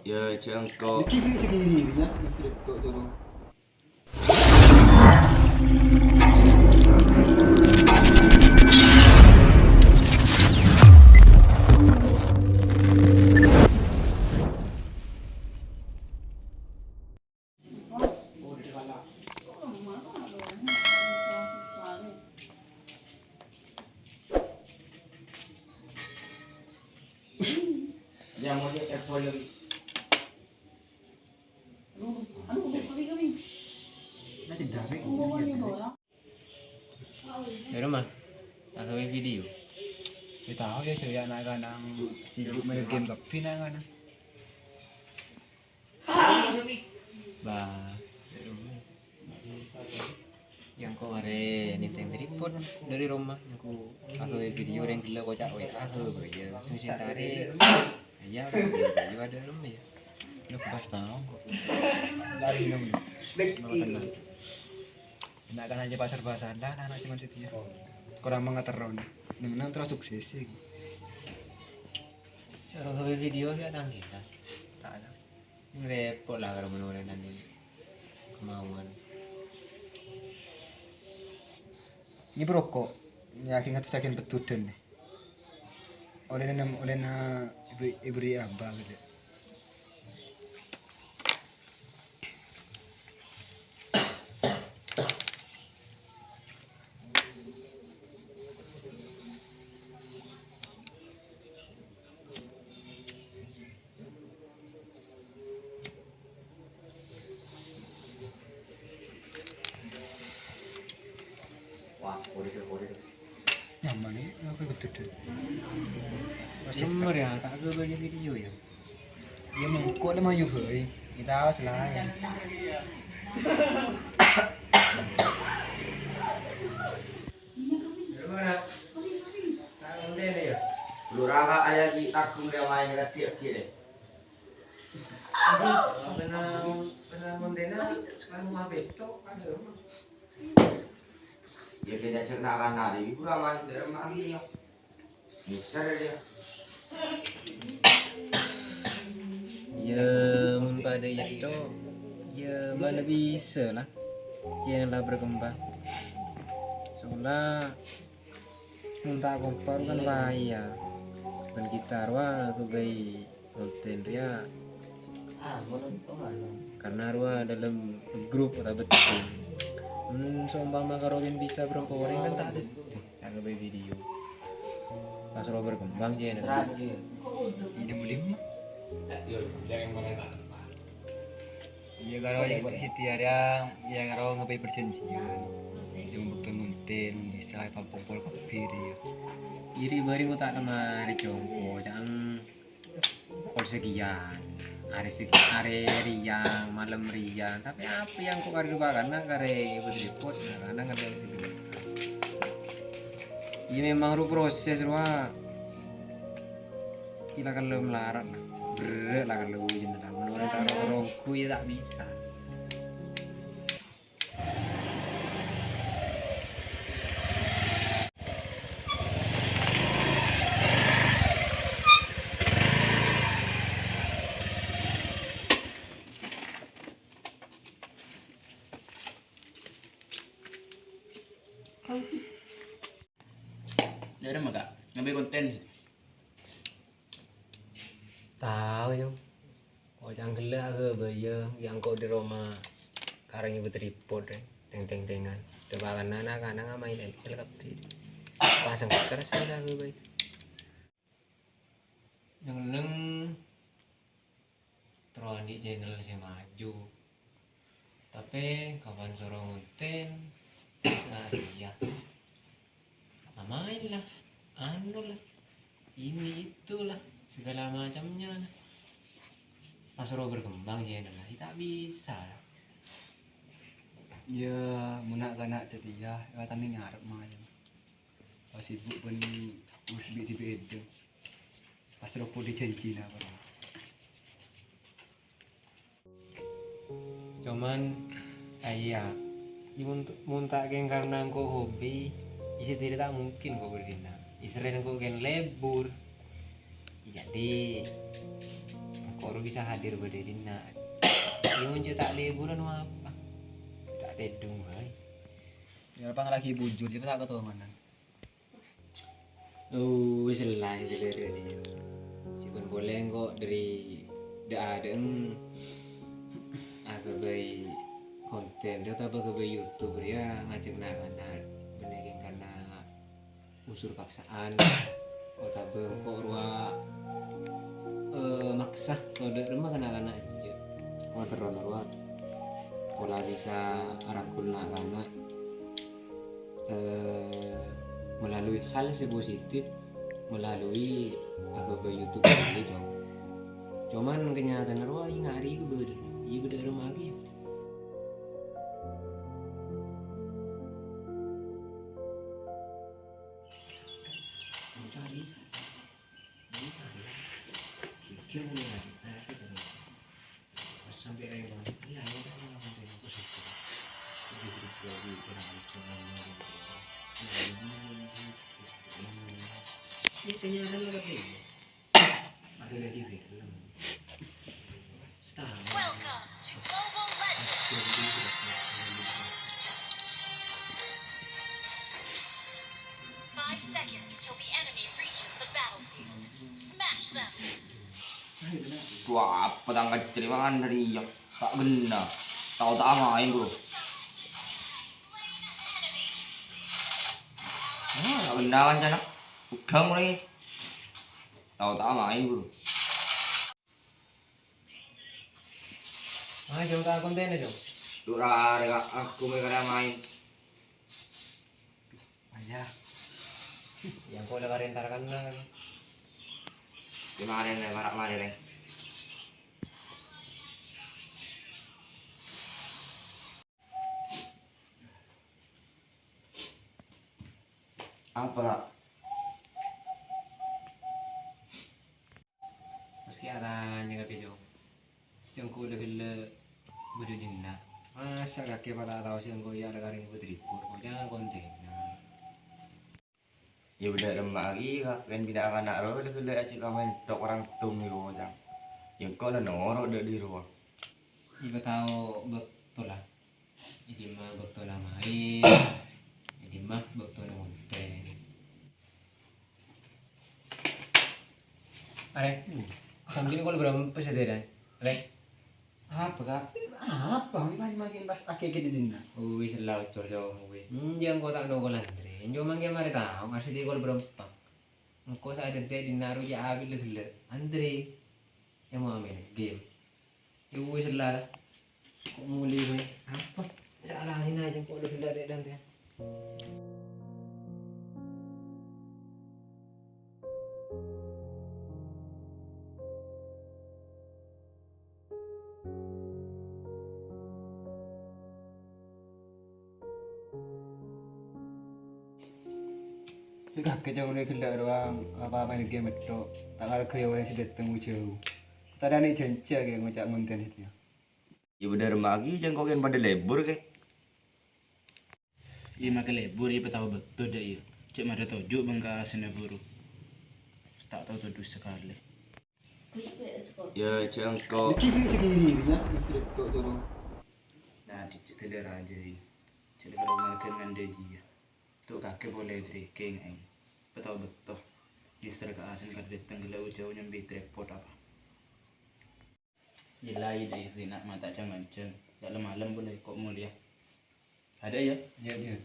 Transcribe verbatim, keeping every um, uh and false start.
Ya, jhâ' engko'. Nèka segini, ya, nèka kok, coba. Ḍâri ma? Aghâbây video. Ya tao ya, saya anak-anak sibuk main game kabbhi anak-anak. Bâh, ḍâri ma? Ya engko' arè nèntèng tripod ḍâri roma, engko' aghâbây video rèng ghellâ' koca' W A aghâbây ya, langsung sèntarè. Ya, video aḍâ' roma ya. Lu pas tao engko'. Lari nang. Mau tenang. Anak kan aja pasar basah lah, anak cuman setia. Kurang mengaterron. Nang-nang terus sukses sih. Cara gawe video sih ada nggih, kan? Tak ada. Ini repot lah kalau menurut nanti kemauan. Ini perokok. Ya, ingat saya betul deh. Oleh nem, oleh na ibu, ibu Ria Abah gitu. Nyaman ya, aku ikut duduk. Nomor ya, tak ke banyak video ya. Ya mengko le mayu boy. Kita awas lah ya. Lurah ayah di takung dia main ngerti akhirnya. Pernah, pernah kontena, kamu apa itu? Ada rumah. Ya, beda cerita kan, nah, di gua mah, dalam lagi ya. Bisa ya. Ya, mun padâ itu, ya, mana bisa lah. Channel lah berkembang. Soalnya, mun ta' kompak kan bahaya. Bân kita rowa kebai konten rèya. Karena rowa dalam grup otabâ tim. Mun seumpama karo bin bisa berapa orang kan tak ada. Cak kebai video. Pas rowa berkembang, Jen. Ini mulim. Iya, karo ya, buat ikhtiar ya, ya, karo ngapain perjanjian. Yang betul nguntin, bisa apa kumpul kopi dia. Iri bari mau tak lemari jongko, jangan kol sekian. Hari segi, hari riang, malam riang. Tapi apa yang kok hari dua karena kare ribut-ribut, nah, karena ngerti sebenarnya. Iya memang ru proses, Wak. Gila kalau melarat lah. Berat lah kalau hujan lah. Menurut orang rongku ya tak bisa. Ḍâri ma, Kak, ngambil konten. Tao, Jong. Kok cangghellâ aghâbây, ya, engko' di roma karang ibu tripod, rè. Teng-teng-tengan. Coba kan anak-anak main M L kabbhi. Pasang terus ya aghâbây. Neng-neng terro andi' channel sè maju. Tapè kapan soro ngonten, ah, iya. Amain lah, anu lah, ini itu lah, segala macamnya lah. Pas soro berkembang channel lah, tak bisa lah. Ya, muna kana' setia, ya, tani ngarep main. Pas sibuk bân urus bi-, bi-, itu. Pas ropo dijanjina, Bro. Cuman, ah, iya, i mun, mun ta' kèng karena engko' hobi, isi diri ta' mungkin engko' berdina. Isere engko' kèng lebur. Jadi, engko' Kor bisa hadir bâdâ è dinna'. Iyâ, mon jhâ' ta' liburan apa? Ta' tèdung bhâi. Yâ, pang lagi bujur, jhâ' ta' katomanan. Oh, wis la, wis la, wis la. Sèpon polè engko' dâri dâ'-adâ'en aghâbây kontèn, otabâ aghâbây YouTube rèya ngajhâk na'-kana' bânnè kèng karna unsur paksaan, otabâ engko' rowa, eh, maksa todâ' remma ka na'-kana' enjâ'. Engko' terro rowa pola bisa arangkul na'-kana', eh, melalui hal sè positif, melalui aghâbây YouTube ini, Cong. Cuman kenyataanna rowa iyâ nga' rèya bâdâ, iyâ bâdâ remma aghi. Welcome to Mobile Legends. Five seconds till the enemy reaches the battlefield. Smash them. Wah, apa tang kecil mangan dari iya? Tak kena. Tahu tak main, bro. Ah, tak kena kancana. Pegang mulai. Tahu tak main, bro. Ah, jauh tak konten, jauh. Tuh, rare, Kak. Aku mau kena main. Ayah. Yang kau dengerin tarkan lah. Kemarin ya, marak kemarin ya. Apa, Kak? Maske atanya ka Bejo, sengko' la ghellâ' bâdâ dinna'. Masa kakè pa' ta' tao sengko' iyâ la karèng bâdâ ribut, koca'na kontènan. Iyâ, bâdâ lemma' aghi, Kak. Kan bina' kana' rowa la ghellâ' ajhâk ka maèn tok orang tum iyâ, koca'na. Sengko' la noro' dâ' di rowa. Iyâ, tao bâkto la. È dimma bâktona maèn, è dimma bâktona ngontèng. Arè, samangkèn kol bârâmpa sadhâjâna, Rè? Apa, Kak? Apa? Makin pas akè-akè di dinna'. Wis la, ocor, Cong, wis. Enjâ' engko' ta' nokol Andre. Enjâ' mangkèn marè tao, maksudnya kol bârâmpa. Engko' sa'at dântè' dinna' rowa jhâ' abit la ghellâ'. Andre. È mau maèn game. Yowes la. Kok muli kowe? Apa? Sala ngèn ajâ kok dâ' dâ' dântè'. Sè kakè jhâ' ollè ghellâ' rowa, apa-apa nèka metto, ta' ngarghâi orèng sè dâteng jhâu. Ta' adâ' nè' jhânjhi kakè ngoca' ngontèn satèya. Iyâ, bâdâ remma aghi, jhâ' engko' kèng padâ lebur, Kè. Iyâ, makè lebur, iyâ, patao bâkto dâ' iyâ. Jhâ' marè toju' bângkasanna buru. Ta' tao todu sakalè. Iyâ, jhâ' engko'. Iki, iki, iki, iki, ya, iki, iki, iki, iki. Nah, dicek dâlâ rajâ, iyâ. Jhâ' karo marghâ ngandhâ jiyâ. To' kakè polè, Dri, kèng, aèng. Patao bâkto. Nyèsèr ka asèn kadâteng ghellâ' jhâu nyambi trepot apa. Jelae dâ' rèna ma' ta' jhâng-manjhâng. Jhâ' lem-malem polè ko' molèya. Adâ, yâ? Iyâ, iyâ.